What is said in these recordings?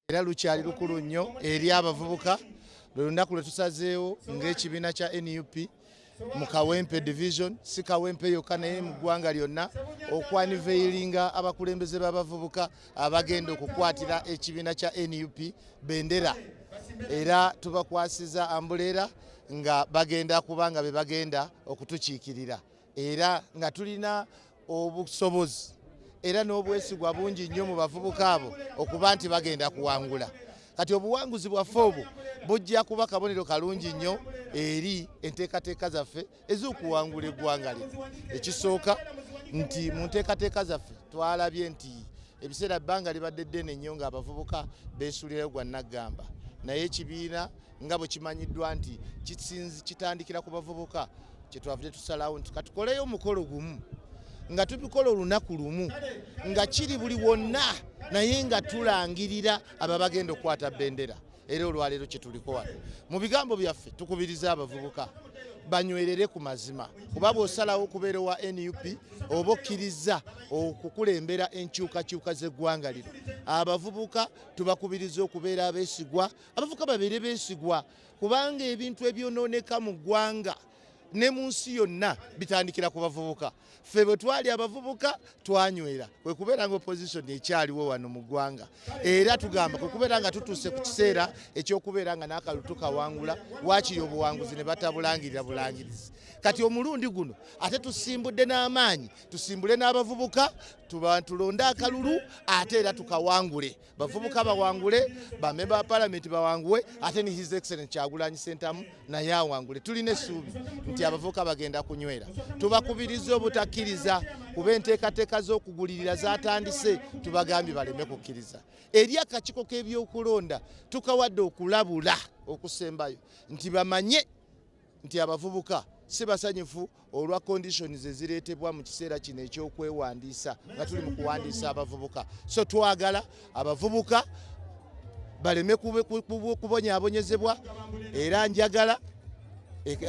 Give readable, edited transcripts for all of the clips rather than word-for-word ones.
Era lukyali lukulu nnyo eri abavubuka. Lwe lunaku lwe tusazeewo ng'ekibiina kya NUP mu Kawempe Division, si Kawempe yokka naye mu ggwanga lyonna, oku-unveilinga abakulembeze b'abavubuka abagenda okukwatira ekibiina kya NUP bendera. Era tubakwasiza umbrella nga bagenda kuba nga be bagenda okutukiikirira, era nga tulina obusobozi era n'obwesigwa bungi nnyo mu bavubuka abo okuba nti bagenda kuwangula. Kati obuwanguzi bwaffe obwo bujja kuba kabonero kalungi nnyo eri enteekateeka zaffe ez'okuwangula eggwanga lino. Ekisooka nti mu nteekateeka zaffe twalabye nti ebiseera bbanga libadde ddene nnyo ng'abavubuka beesuulirayo gwa naggamba, naye ekibiina nga bwe kimanyiddwa nti kitandikira ku bavubuka, kyetwavudde tusalawo nti katukoleyo omukolo gumu nga tubikola olunaku lumu nga kiri buli wonna, naye nga tulangirira abo abagenda okukwata bendera. Era olwaleero kyetuliko wano, mu bigambo byaffe tukubiriza abavubuka banywerere ku mazima, kuba bw'osalawo okubeera owa NUP oba okkiriza okukulembera enkyukakyuka z'eggwanga lino. Abavubuka tubakubiriza okubeera abeesigwa, abavubuka babeere beesigwa, kubanga ebintu ebyonooneka mu ggwanga ne mu nsi yonna bitandikira ku bavubuka. Ffe bwe twali abavubuka twanywera, kwe kubeera nga opposition ekyaliwo wano mu ggwanga, era tugamba kwe kubeera nga tutuuse ku kiseera ekyokubeera nga n'akalulu tukawangula, waakiri obuwanguzi ne batabulangirira bulangirizi. Kati omulundi guno ate tusimbudde n'amaanyi, tusimbule n'abavubuka, tulonde akalulu ate era tukawangule. Bavubuka bawangule, bamemba ba palamenti bawanguwe, ate ne His Excellence Kyagulanyi Sentamu naye awangule. Tulina essuubi nti abavubuka bagenda kunywera. Tubakubiriza obutakkiriza, kuba enteekateeka z'okugulirira zatandise. Tubagambye baleme kukkiriza. Eri akakiiko k'ebyokulonda tukawadde okulabula okusembayo nti bamanye nti abavubuka si basanyufu olwa conditions ezireetebwa mu kiseera kino ekyokwewandiisa, nga tuli mu kuwandiisa abavubuka. So twagala abavubuka baleme kubonyaabonyezebwa, era njagala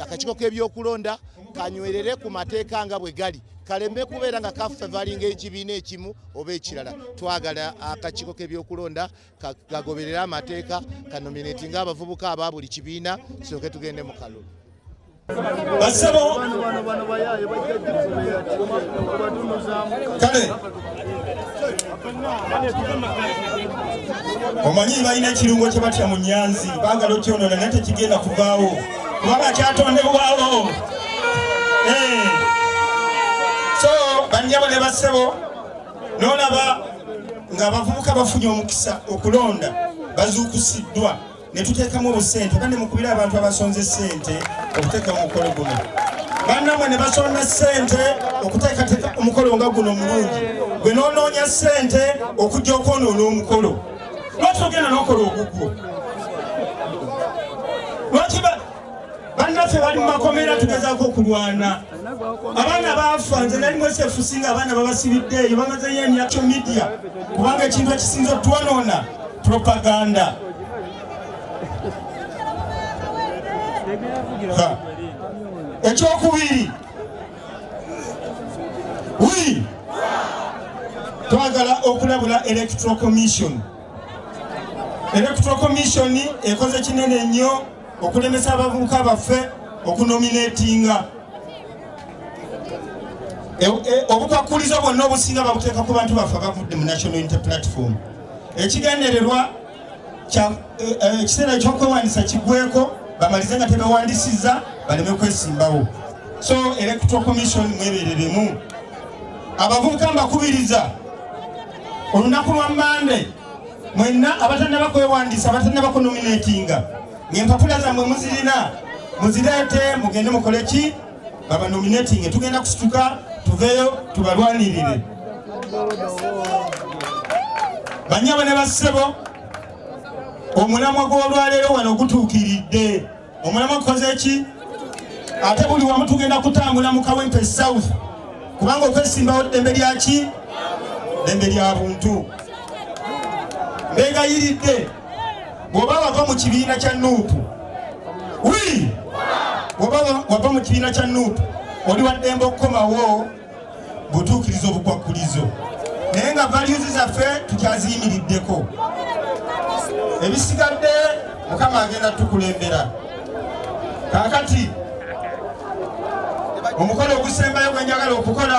akakiiko k'ebyokulonda kanywerere ku mateeka nga bwe gali, kaleme kubeera nga kafavouringa ekibiina ekimu oba ekirala. Twagala akakiiko k'ebyokulonda kagoberere amateeka, kanominatinga abavubuka aba buli kibiina, sooke tugende mu kalulu. Basebo, kale omanyi balina ekirungo kye batya mu nyanzi, baagala okyonoona, naye tekigenda kuvaawo kubanga kyatondebwawo. Eh. So bannyabo ne bassebo, nolaba ng'abavubuka bafunye omukisa okulonda, bazuukusiddwa ne tuteekamu obusente. Bane mukubire abantu abasonze ssente okuteeka omukolo guno. Bannamwe ne basonda ssente okuteekateeka omukolo nga guno omulungi, gwe n'onoonya ssente okujja okwonoona omukolo. Lwaki ogenda n'okola ogugwo? Lwaki bannaffe bali mu makomera? Tugezaako okulwana, abaana baafa. Nze nali mwesefusi nga abaana babasibidde eyo, bamazeyo emyaka. Media, kubanga ekintu ekisinza otwonoona propaganda. Ha. Ekyokubiri, wi twagala okulabula Electoral Commission. Electoral Commission ekoze kinene nnyo okulemesa abavubuka baffe okunominatinga. Obukwakulizo bwonna obusinga babuteeka ku bantu baffe abavudde mu National Unity Platform. Ekigendererwa ekiseera ekyokwewandisa kigweko, bamalize nga tebewandisiza, baleme kwesimbawo. So Electoral Commission, mwebereremu. Abavubuka mbakubiriza, olunaku lwa Mande, mwenna abatannaba kwewandisa, abatannaba kunominatinga, ng'empapula zammwe muzirina, muzireete mugende mukole ki, babanominatinge. Tugenda kusituka tuveeyo tubalwanirire. Banyabo ne bassebo, omulamwa gw'olwaleero wano gutuukiridde. Omulamwa gukoze ki? Ate buli wamu tugenda kutambula mu Kawempe South, kubanga okwesimbawo ddembe lyaki? Ddembe lya buntu. Mbegayiridde, bw'oba wava mu kibiina kya NUP, wi bw'oba wava mu kibiina kya NUP, oli wa ddembe okukomawo bw'otuukiriza obukwakkulizo, naye nga values zaffe tukyaziyimiriddeko. Ebisigadde Mukama agenda tukulembera. Kaakati omukolo ogusembayo gwe njagala okukola,